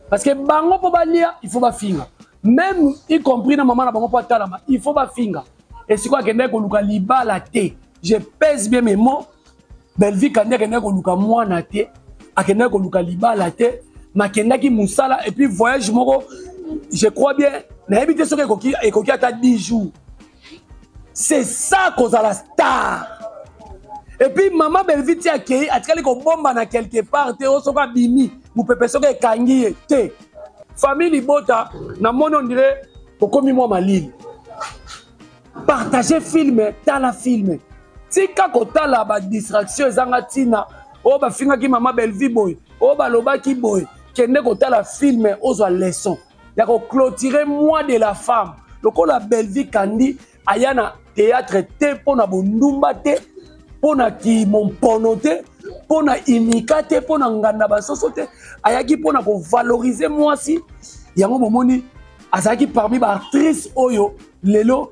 Parce que bango mpo balia, il faut bafinga. Même y compris na mama na bango mpo atalama, il faut bafinga. Esiko akendaki koluka libala te. Je pèse bien mes mots. Bellevue Kandi akendaki koluka mwana te, akendaki koluka libala te, mais akendaki mosala et puis voyage moko, je crois bien, nayebi te soki ekoki, ekoki ata 10 jours. C'est ça kozala star. Et puis maman Bellevue ti akei atikali kobomba na quelque part te, oyo soki abimi mopepe soki ekangi ye te. Famille libota namoni on dirait okomi mwa malili. Partager film, tala film. Tika kotala ba distraction ezanga ntina. Oyo bafingaki mama Bellevue boye, oyo balobaki boye. Kende kotala film ozwa leçon ya ko clôturer mois de la femme. Lokola Bellevue Kandi aya na théâtre te mpo na bondumba te, mpo na kimompono te, mpo na imika te, mpo na nganda basoso te, ayaki mpo na kovaloriser mwasi. Yango bomoni azalaki parmi ba actrices oyo lelo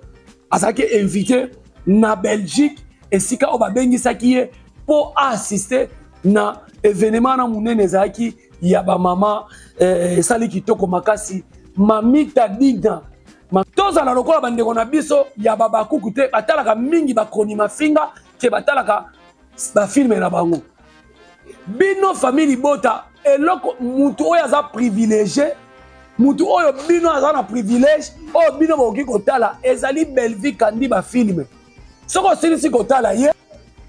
azalaki invité na Belgique, esika oyo babengisaki ye mpo assister na événement na monene ezalaki ya ba mama, esali kitoko makasi. Mamita Dina, tozala lokola bandeko na biso ya babakuku te, batalaka mingi bakroni mafinga ke batalaka bafilme na bango. Bino famille libota, eloko mutu oyo aza privilégié, mutu oyo bino aza na privilège oyo bino bokoki kotala ezali Bellevue Kandi bafilme. Soki osilisi kotala ye,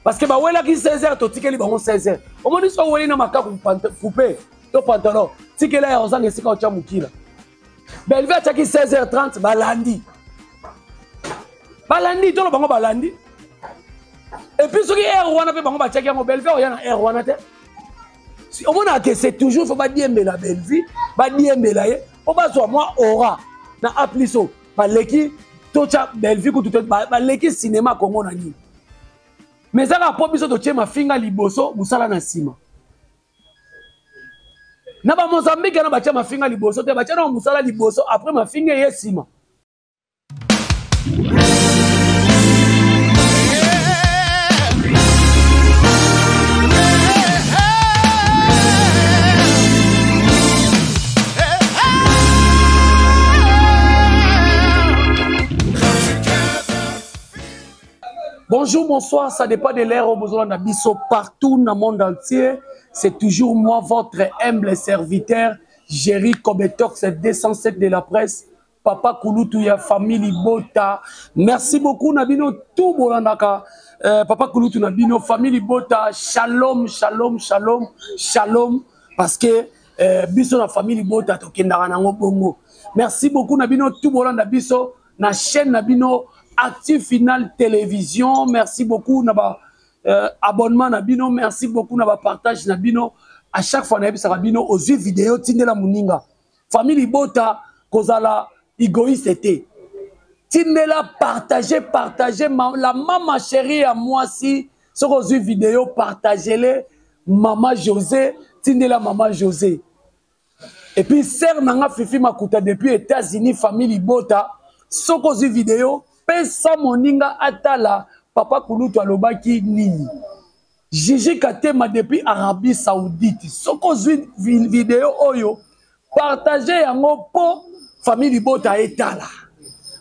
parce que bawelaki 16 heures, totikeli bango 16 heures. Omoni soki oweli na makaku coupe to pantalon, tikela ya ozanga esika otya mokila. Bellevue atiaki seize heures trente, balandi. Balandi, tolo bango balandi. Et puis soki heure wana pe bango batiaki yango, Bellevue oya na heure wana te. Si omonaka ke c'est toujours faut badiembela Bellevue, badiembela ye, po bazwa mwa aura na apliso. Baleki totya Bellevue kutu te, baleki cinéma Congo na nini. Mais ezaka po biso totie mafinga liboso, mosala na nsima. Na ba Mozambique na batia mafinga liboso te, batia na mosala liboso, après mafinga eye nsima. Bonjour, bonsoir, ça dépend de l'heure où vous avez biso partout dans le monde entier. C'est toujours moi, votre humble serviteur, Jerry Kobetox, 207 de la presse, Papa Kulutu ya famille Bota. Merci beaucoup Nabino, tout bolandaka. Papa Kulutu Nabino, famille Bota, shalom, shalom, shalom, shalom. Parce que biso na famille Bota, tokendaka nango bongo. Merci beaucoup Nabino, tout bolanda biso na chaîne Nabino Actu Final Télévision. Merci beaucoup na ba abonnement Nabino, merci beaucoup na ba partage Nabino. À chaque fois na bino aux vidéos tindela muninga. Famille Bota kozala égoïste te. Tindela partager, partager la maman chérie à moi si ce qu'on une vidéo partagez-les maman José, tindela maman José. Et puis sœur nanga Fifi Makuta depuis États-Unis, famille Bota, soko une vidéo pesa moninga atala papa Kulutu alobaki nini. Gigi Katema depuis Arabie Saoudite. Soko zwi vidéo oyo, partagez yango po famille Libota etala.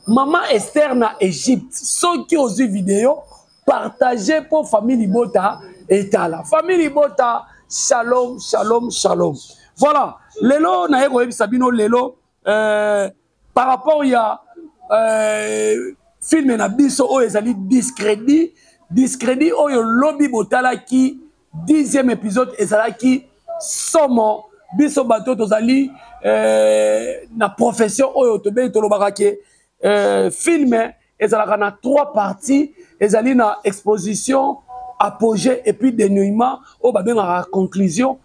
Maman Esther na Égypte, soki ozwi vidéo, partagez po famille Libota etala. Famille Libota, shalom, shalom, shalom. Voilà, lelo na yeko yebisa bino lelo par rapport ya film na biso oyo ezali discrédit, discrédit oyo lobi botalaki 10e épisode ezalaki somo. Biso bato tozali na profession oyo tobengi tolobaka ke film ezalaka na 3 parties, ezali na exposition, apogée et puis dénouement oyo babengaka conclusion.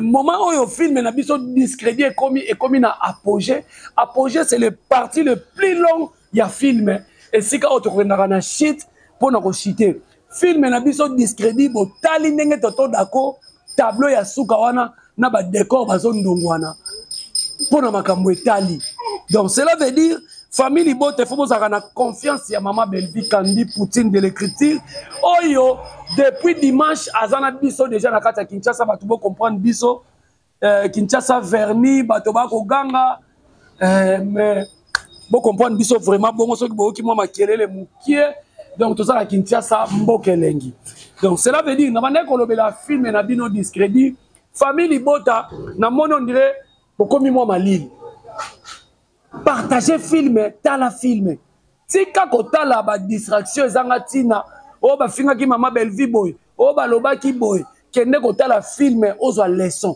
Moment oyo film na biso discrédit ekomi na apogée. Apogée c'est le parti le plus long ya film, esika oyo tokendaka na chute mpona kochite. Film na biso discrédit botali ndenge toto dako tableau ya suka wana na ba décor bazondongwana mpona makambo etali. Donc cela veut dire famille Libota faut bozalaka na confiance ya mama Bellevue Kandi Poutine de l'écriture oyo depuis dimanche aza na biso déjà na kati ya Kinshasa, bato bo comprendre biso. Kinshasa verni, bato bakoganga, mais bocomprendre biso vraiment bongo soki boyoki mwa makelele mokie. Donc toza na Kinshasa, mboka elengi. Donc cela veut dire nabandaki kolobela film na bino Discrédit. Famille libota, namoni on dirait bokomi mwa malili. Partage film, tala film, tika kotala badistraction ezanga ntina. Oyo bafingaki mama Bellevue boye, oyo balobaki boye, kende kotala film, ozwa leçon.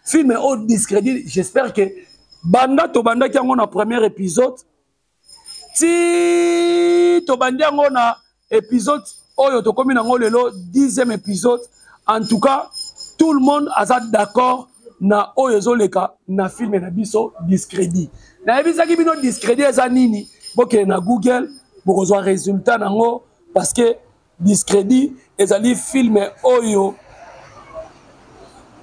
Film oyo Discrédit, j'espère que banda tobandaki yango na premier épisode ti tobandi yango na épisode oyo tokomi nango lelo, 10e épisode. En tout cas, tout le monde aza d'accord na oyo ezoleka na film na biso Discrédit. Nayebisaki bino Discrédit eza nini. Bokende na Google, bokozwa résultat nango, parce que Discrédit ezali film oyo,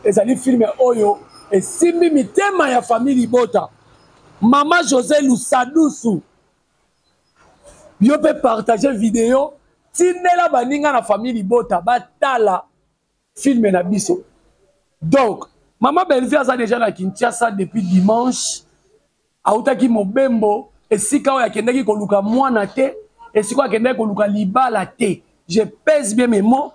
ezali film oyo esimbi mitema ya famille libota. Mama José Lusadusu, yo mpe partage video, tindela baninga na famille libota batala film na biso. Donc mama Bellevue aza déjà na Kinshasa depuis dimanche. Autaki mobembo, esika oyo akendaki koluka mwana te, esika oyo akendaki koluka libala te. Je pèse bien mes mots: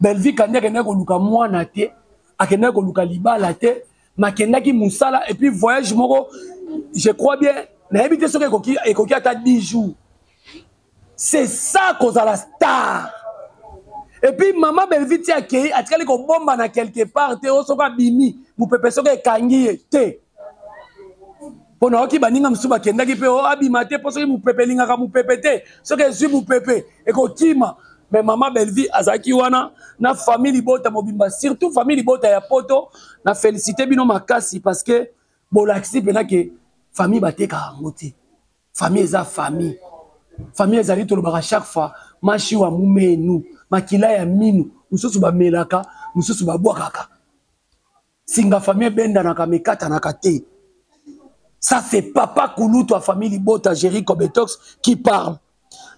Bellevue Kandi akendaki koluka mwana te, akendaki koluka libala te, mais akendaki mosala. Et puis voyage moko, je crois bien, nayebi te soki ekoki ata 10 jours. C'est ça kozala star. Et puis mama Bellevue ti akei, atikali kobomba na quelque part te. Oyo soki abimi, mopepe soki ekangi ye te, mpo nayoki baninga mosusu bakendaki mpe o abima te, mpo soki mopepe elingaka mopepe te, soki ezwi mopepe ekokima. Mais mama Bellevue azalaki wana na famille libota mobimba, surtout famille libota ya Poto. Na félicité bino makasi, parce que bolakisi mpena ke famille batekaka yango te. Famille eza famille, famille ezali, tolobaka chaque fois, mashiwa mumenu, makila ya minu, mosusu bamelaka, mosusu babwakaka. Singa famille ebendanaka, mekatanaka te. Ça, c'est papa kulutu ya famille libota, Géri Cobetox, qui parle.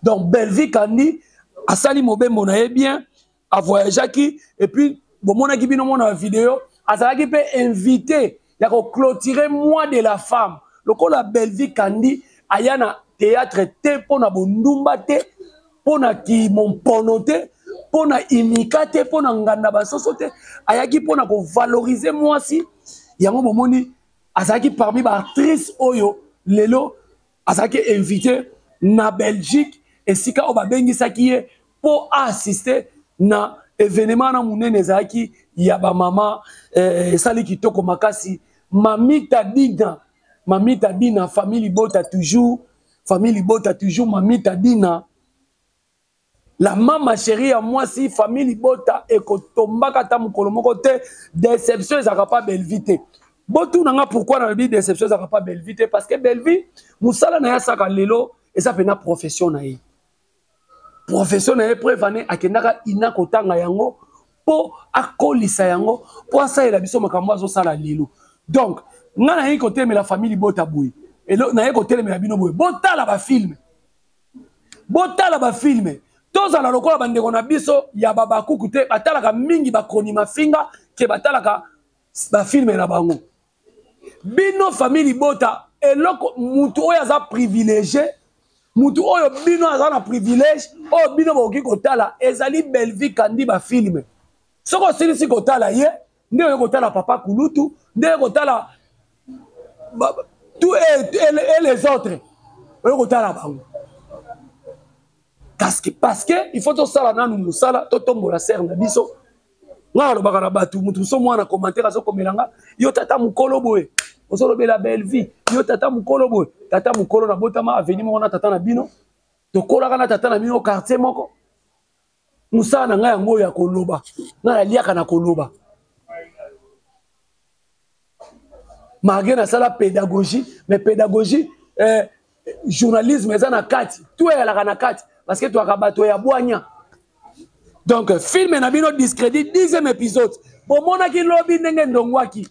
Donc Bellevue Kandi asali mobembo na ye bien, avoyageaki. Et puis bomonaki bino mona video, azalaki mpe invité ya koclôturer mois de la femme. Lokola Bellevue Kandi aya na théâtre te mpo na bondumba te, mpo na kimompono te, mpo na imika te, mpo na nganda basoso te, ayaki mpo na kovaloriser mwasi. Yango bomoni azalaki parmi baactrice oyo lelo azalaki invité na Belgique, esika oyo babengisaki ye mpo aassiste na événement na monene ezalaki ya bamama. Esali kitoko makasi. Mamita Dina, Mamita Dina, famille libota toujours, famille libota toujours. Mamita Dina, la mama chérie ya mwasi, famille libota ekotombaka ata mokolo moko te. Déception ezalaka pa Bellevue te. Botuna nga pourquoi nalobi déception ezalaka pa Bellevue te: parce que Bellevue, mosala na ye asaka lelo eza mpena profession na ye, profession na ye. Preuve ane akendaka ina kotanga yango mpo akolisa yango, mpo asalela biso makambo azosala lelo. Donc nga nayebi kotelemela famille libota boye, naye kotelemela bino boye: botala bafilm, botala bafilm. Tozala lokola bandeko na biso ya babakuku te, batalaka mingi bakroni mafinga ke batalaka bafilm na bango. Bino famille libota, eloko mutu oyo aza privilégié, mutu oyo bino aza na privilège oyo bino bokoki kotala ezali Bellevue Kandi bafilm. Soki osilisi kotala ye, nde oyo kotala papa kulutu, nde oyo kotala tout et les autres, oyo kotala bango. Parce que il faut tosala nanu mosala, totombola sere na biso. Nga alobaka na bato, motu moso mwana commentaire azokomela nga: "Yo tata mokolo boye, ozolobela Bellevue, yo tata mokolo boye." Tata mokolo, nabotama avenue moko na tata na bino, tokolaka na tata na bino quartier moko. Mosala na ngai yango oyo ya koloba. Ngai naliaka na koloba, malgré nasala pédagogie, mais pédagogie, journalisme eza na kati, tout eyalaka na kati, parce que toyaka bato ya bwanya. Donc film na bino Discrédit, 10e épisode, bomonaki lobi ndenge ndongwaki,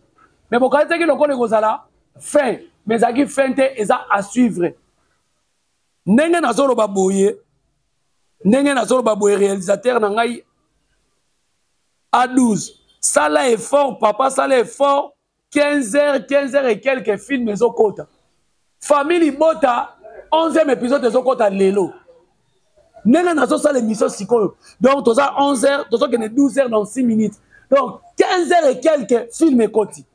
mais bokanisaki lokola ekozala fin, mais ezalaki fin te, eza à suivre. Ndenge nazoloba boye, ndenge nazoloba boye, réalisateur na ngai A12. Sala effort papa, sala effort. 15 heures, 15 heures et quelques films ezokota. Famille libota 11e épisode ezokota lelo. Ndenge nazosala émission sikoyo. Donc toza 11 heures, tozokende 12 heures dans 6 minutes. Donc 15 heures et quelques film ekoti.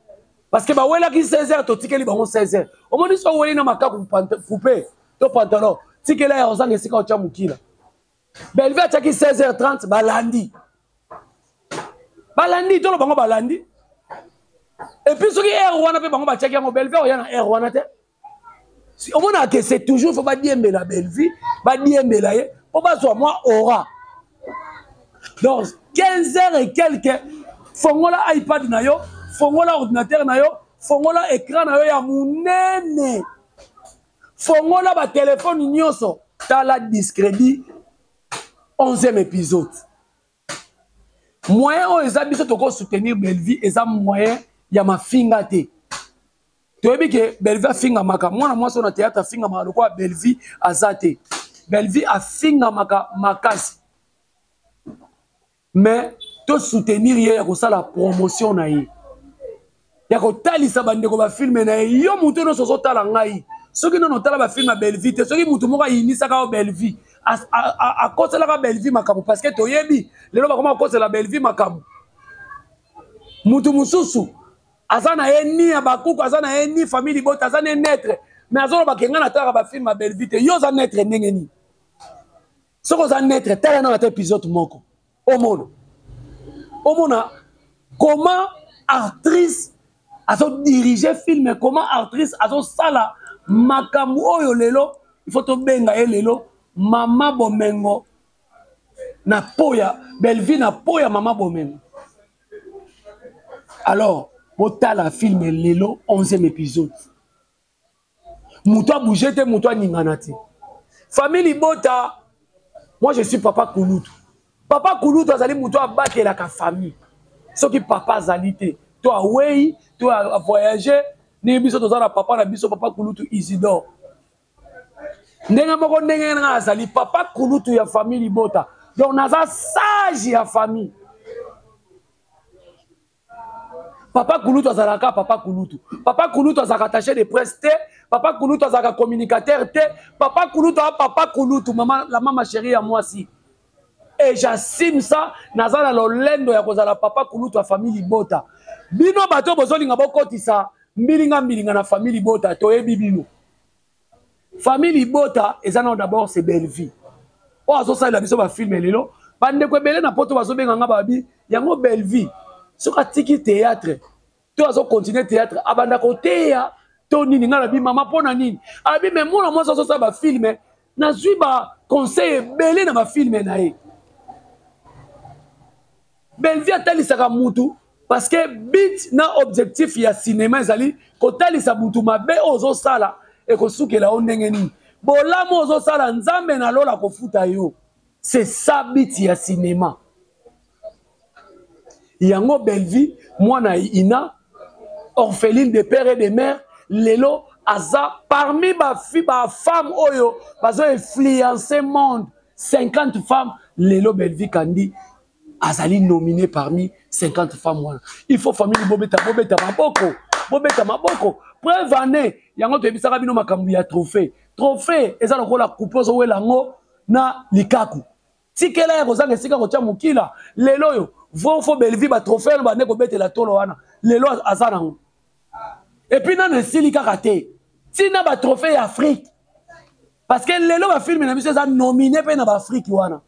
Parce que bawelaki 16 heures totikeli bango 16 heures. Omoni so oweli na makaku coupe to pantalon, tikela ya ozanga esika otya mokila. Bellevue atiaki 16h30 balandi. Balandi tolo bango balandi. Et puis soki heure wana pe bango batiaki yango Bellevue oya na heure wana te. Si omona que c'est toujours faut badiembela Bellevue, badiembela ye po bazwa mwa aura. Donc 15 heures et quelques fongola iPad na yo, fongola ordinateur na yo, fongola écran na yo ya munene. Fongola ba téléphone nyonso, tala discrédit 11e épisode. Moyen oyo eza biso toko soutenir Bellevue eza moyen ya mafinga te. Toyebi ke Bellevue afingamaka, mwana mwasi oyo na théâtre afingamaka lokola Bellevue aza te. Bellevue afingamaka makasi. Mais to soutenir ye ya kosala promotion na ye. Ya kotalisa bandeko ba filme na ye. Yo moto nyonso ozotala ngai. Soki nono otala ba filme ya Bellevue te, soki moto moko ayinisaka yo Bellevue, akoselaka Bellevue makambo parce que toyebi lelo bakoma kokosela Bellevue makambo. Moto mosusu aza na ye ni ya bakuku, aza na ye ni famille libota, aza ne neutre, mais azoloba ke ngai natalaka ba filme ya Bellevue te. Yo oza neutre ndenge nini? Soki oza neutre, tala nano ata épisode moko. Omona. Omona comment actrice azo diriger film, comment actrice azo sala makambo oyo lelo, il faut tobenga ye lelo Mama Bomengo na poya Bellevue na poya Mama Bomengo. Alors, botala film lelo 11e épisode. Moto a bouger te, moto aningana te. Famille libota, moi je suis papa Kulutu. Papa Kulutu azali moto abatelaka famille. Soki papa azali te, to awei, to a voyager, ndenge biso toza na papa na biso papa Kulutu Isidore. Ndenge moko ndenge nga azali papa Kulutu ya famille libota. Donc naza sage ya famille. Papa Kulutu azalaka papa Kulutu. Papa Kulutu azalaka attaché de presse te. Papa Kulutu azalaka communicateur te. Papa Kulutu a papa Kulutu, mama, la mama chérie ya mwasi. Et j'assume ça, naza na lolendo ya kozala papa Kulutu ya famille libota. Bino bato bozolinga bokotisa mbilinga mbilinga na famille libota, toyebi bino. Famille libota eza nao d'abord c'est Bellevue. Oyo azosalela biso ba film lelo, bandeko ebele na poto bazobenga nga babi yango Bellevue. Soki atiki théâtre, to azo continuer théâtre, abanda koteya to nini nga nabi mama pona nini? Abi mais mwana mwasi azosala ba film, nazwi ba conseil ebele na ba film na ye. Bellevue atalisaka mutu parce que but na objectif ya cinéma ezali kotalisa mutu mabe oyo ozosala ekosukela yo ndenge nini, bolamu ozosala Nzambe na lola kofuta yo. C'est ça but ya cinéma. Yango Bellevue mwana Ina orpheline de père et de mère lelo aza parmi ba fi ba femme oyo bazo influencer monde 50 femmes lelo Bellevue Kandi azali nominé parmi 50 femmes wana. Il faut famille bobeta bobeta maboko bobeta maboko preuve année yango toyebisaka bino makambo ya trophée. Trophée eza lokola coupe ozowela yango na likaku. Tikela ya kozanga esika kotia mokila lelo oyo vrai faux Bellevue ba trophée wana bande kobetela tolo wana lelo aza nango. Et puis nano esili kaka te tina ba trophée ya Afrique parce que lelo ba film na biso eza nominé pe na ba Afrique wana.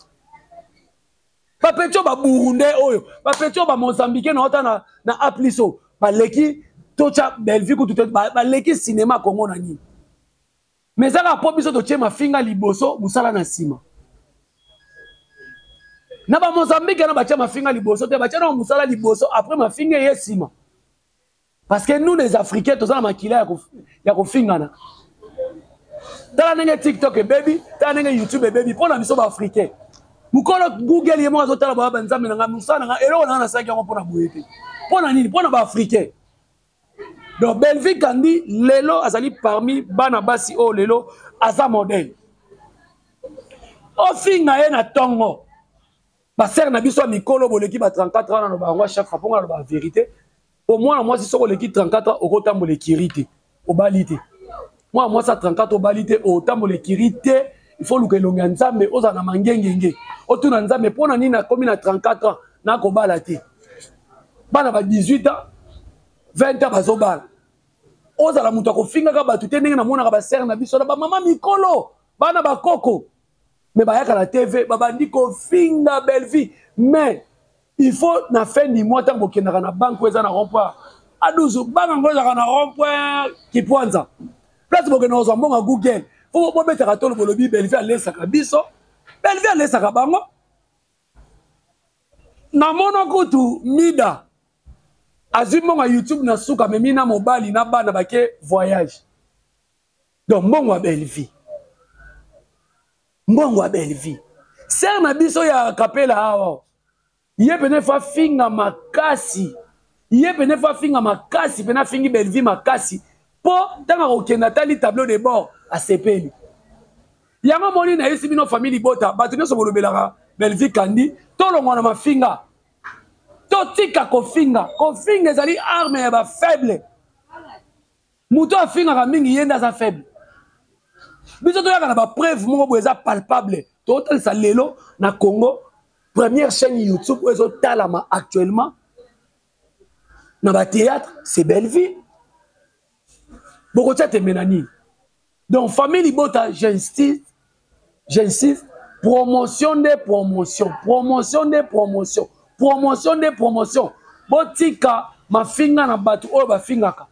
Ba petio ba Burundais oyo, ba petio ba Mozambicain na ota na Apliso, ba leki tocha Bellevue kutu te, ba leki cinéma Congo na nini. Mais ezaka po biso totie mafinga liboso, musala na sima. Na ba Mozambique na batia mafinga liboso te, batia na musala liboso après mafinga ye sima. Parce que nous les Africains toza na makila ya kofingana. Tala ndenge TikTok ebebi, tala ndenge YouTube ebebi pona biso ba Africains. Mukolo Google ye moko azotala ba nzambe na nga musala na nga eloko na nga nasalaki yango pona boye te. Pona nini? Pona ba Africains. Donc Bellevue Kandi lelo azali parmi bana basi oyo lelo aza modèle. Ofinga ye na tongo. Basere na biso ya mikolo boleki ba 34 ans, naloba yango chaque fois mpo nga naloba vérité. Po mwana mwasi soki oleki 34 ans, okotambola ekiri te, obali te. Mwana mwasi ya 34 obali te, otambola ekiri te. Il faut luka elongi ya Nzambe, ozala na mangengenge, otuna Nzambe mpo na nini nakomi na 34 ans nakobala te. Bana ba 18 ans, 20 ans bazobala. Ozala moto akofingaka bato te, ndenge namonaka basere na biso na bamama mikolo, bana bakoko, me bayaka na TV, babandi kofinga Bellevue. Mais il faut na fin du mois, ntango bokendaka na banque oyo eza na rond point aduzu, banque yango ezalaka na rond point Kipwanza, place bokenda kozwa mbongo ya Google, fo bobetaka tolo, bolobi Bellevue alesaka biso, Bellevue alesaka bango. Namona kutu Mida azwi mbongo ya YouTube na suka, amemi na mobali na bana bake voyage. Donc mbongo ya Bellevue, mbongo ya Bellevue, ser na biso ya kapela awa, ye pene fa finga makasi, ye pene fa finga makasi, pene afingi Bellevue makasi, mpo ntango akokende atali tableau de bord, asepeli. Yango moni nayesi bino, famille libota, bato nyonso bolobelaka Bellevue Kandi, tolongwa na mafinga, totika kofinga. Kofinga ezali arme ya bafaible. Moto afingaka mingi, ye nde aza faible. Biso toyaka na bapreuve moko boye eza palpable. Totalisa lelo na Congo, première chaîne YouTube oyo ezotalama actuellement na bathéâtre, c'est Bellevue. Bokotia tembe na nini? Donc famille libota, j'insiste, j'insiste, promotion nde promotion, promotion nde promotion, promotion nde promotion. Botika mafinga na bato oyo bafingaka.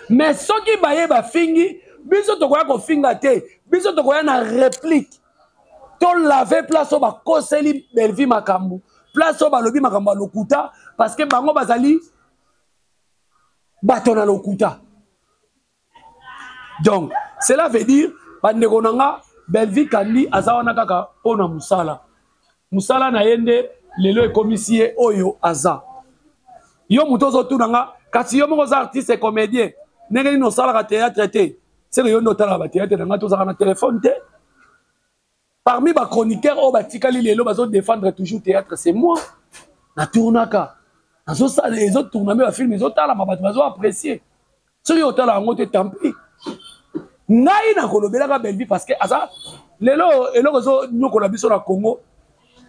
Mais soki baye bafingi biso, tokoya kofinga te. Biso tokoya na réplique, tolave place oyo bakoseli Bellevue makambo, place oyo balobi makambo ya lokuta, parce que bango bazali bato na lokuta. Donc cela veut dire, bandeko na nga, Bellevue Kandi aza wana kaka mpo na mosala. Mosala na ye nde lelo ekomisi ye oyo aza. Yo moto ozotuna nga, kasi yo moko oza artiste comédien, ndenge nini osalaka théâtre te? Seke yo nde otalaka bathéâtre na nga, tozalaka na telefone te. Parmi bachroniqueur oyo batikali lelo bazodéfendre toujours théâtre, c'est moi. Natournaka, nazosala, ezotourna mpe bafilme ezotalama, bato bazoapprécie. Soki otala yango te, tant pis. Ngai nakolobelaka Bellevue parce que aza lelo eloko ezonyokola biso na Congo.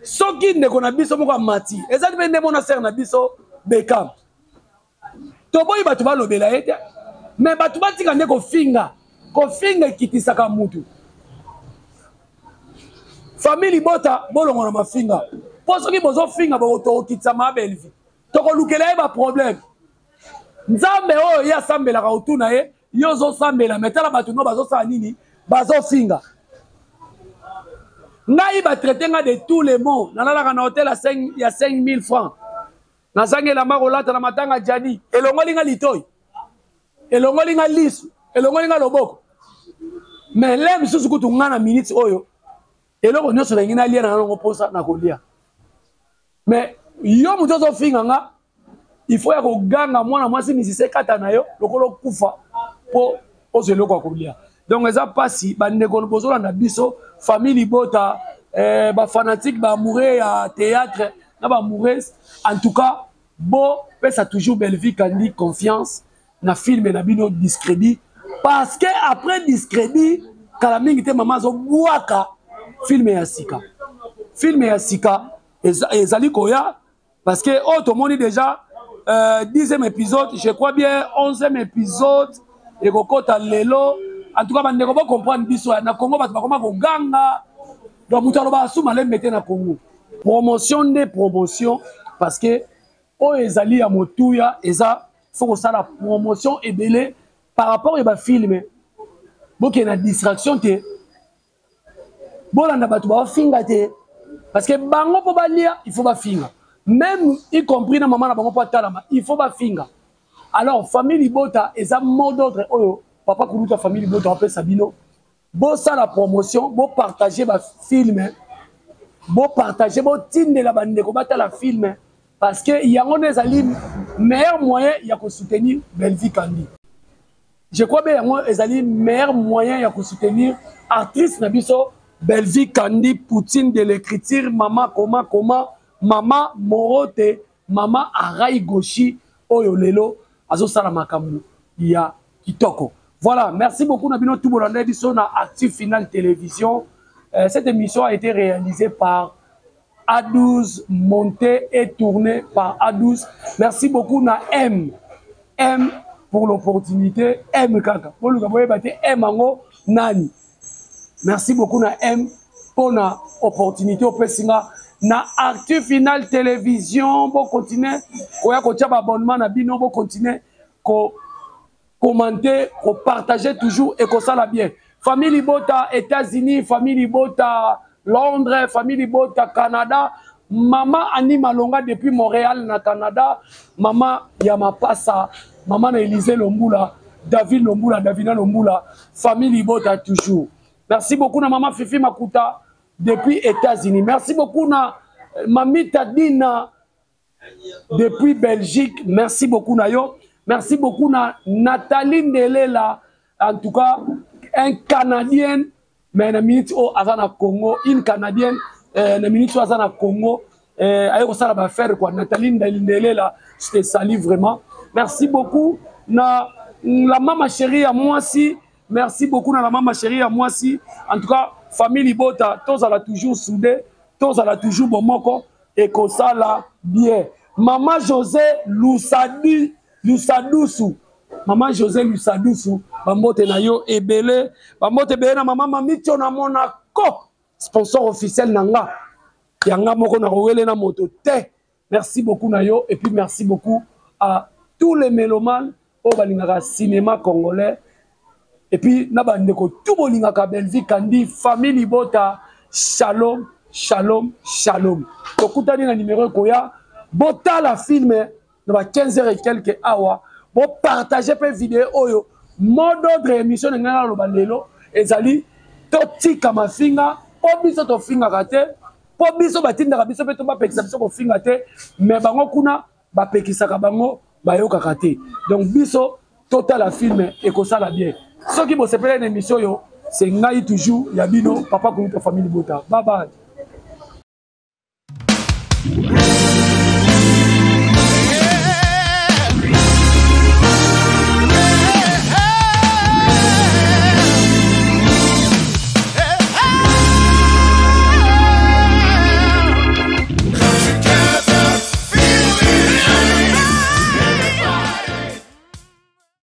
Soki ndeko na biso moko amati, ezali mpe nde mona sere na biso Bekam, toboyi bato balobela ye te, me bato batika nde kofinga. Kofinga ekitisaka mutu. Famille libota, bolongola mafinga, mpo soki bozofinga, tokokitisa ma Bellevue, tokolukela ye baproblème. Nzambe oyo ye asambelaka, otuna ye: yo ozosambela, me tala bato no bazosala nini? Bazofinga ngai, batraite nga de tous les mots. Nalalaka na hotel ya 5000 francs, nazangi elamba kolata na matanga jani. Elongoli nga litoi, elongoli nga lisu, elongoli nga loboko. Mais le mosusu kutu nga na minute oyo, eloko nyonso nalingi nalia na nango mposa na kolia. Mais yo moto ozofinga nga, il faut ya koganga mwana mwasi misise kata na yo lokola okufa mpo ozwa eloko ya kolia. Donc eza mpasi, bandeko bozolanda biso, famille libota, bafanatique, baamoureux ya théâtre na baamoureuse, en tout cas bopesa toujours Bellevue Kandi confiance na filme na bino Discrédit, parce que après Discrédit, kala mingi te, mama azobwaka filme ya sika. Filme ya sika ezali koya, parce que oyo tomoni déjà 10e épisode, je crois bien 11e épisode ekokota lelo. En tout cas, bandeko, bocomprendre biso na Congo, bato bakoma koganga. Donc moto alobaka su malembe te na Congo. Promotion nde promotion, parce que oyo ezali ya motuya eza fo kosala promotion ebele par rapport ya bafilme. Bokende na distraction te, bolanda bato baofinga te, parce que bango mpo balia, il faut bafinga, même y compris na mama na bango mpo atalama, il faut bafinga. Alors famille libota, eza mot d'ordre oyo papa kuluta famille libota apesa bino: bosala promotion, bopartage bafilme, bopartage, botindela bandeko batala filme, parce que yango nde ezali meilleur moyen ya kosoutenir Bellevue Kandi. Je crois bien yango ezali meilleur moyen ya kosoutenir artiste na biso. Bellevue Kandi, Poutine de l'écriture, Mama Koma Koma, Mama Morote, Mama Arai Goshi, oyo lelo, azosala makambo ya kitoko. Voilà, merci beaucoup na bino tout bolanda biso na Active Final Télévision. Euh, cette émission a été réalisée par A12, montée et tournée par A12. Merci beaucoup na M. M pour l'opportunité. M kaka. Boluka boyeba te M ango nani. Merci beaucoup na M pour na opportunité opesi nga na Actu Final Télévision. Bo continuer koya kotia ba abonnement na bino, bo continuer ko commenter, ko partager toujours et kosala bien. Famille Libota États-Unis, famille Libota Londres, famille Libota Canada, Mama Annie Malonga depuis Montréal na Canada, Mama Yamapasa, Mama na Élisée Lombula, David Lombula, Davina Lombula, famille Libota toujours. Merci beaucoup na Mama Fifi Makuta depuis États-Unis. Merci beaucoup na euh, Mamita Dina depuis Belgique. Merci beaucoup na yo. Merci beaucoup na Nathalie Ndelela. En tout cas, un Canadien, mais na minute oyo aza na Congo, une Canadienne, euh, na minute oyo aza na Congo, euh, aye kosala ba affaire quoi. Nathalie Ndelela, je te salue vraiment. Merci beaucoup na la mama chérie ya mwasi. Merci beaucoup na la mama chérie ya mwasi. En tout cas, famille Libota, tozala toujours soudés, tozala toujours bomoko ekosala bien. Mama José Lusadi Lusadusu, mama José Lusadusu, bambote na yo ebele, bambote ebele na mama Mamicho na Monaco, sponsor officiel na nga ya nga moko na kowele na moto te. Merci beaucoup na yo et puis merci beaucoup à tous les mélomanes oyo balingaka cinéma congolais et puis na bandeko tout bolingaka Bellevue Kandi, famille Libota, shalom shalom shalom. Tokutani na numéro ekoya, botala film na ba 15 heures et quelques awa, bopartage mpe video oyo. Mot d'ordre émission na ngai naloba lelo ezali totika mafinga, mpo biso tofingaka te, mpo biso batindaka biso mpe to bapekisa biso kofinga te, mais bango kuna bapekisaka bango bayokaka te. Donc biso totala film ekosala bien. Soki bosepelaki na émission oyo, c'est ngai toujours ya bino papa Kuluta famille Libota. Bye bye.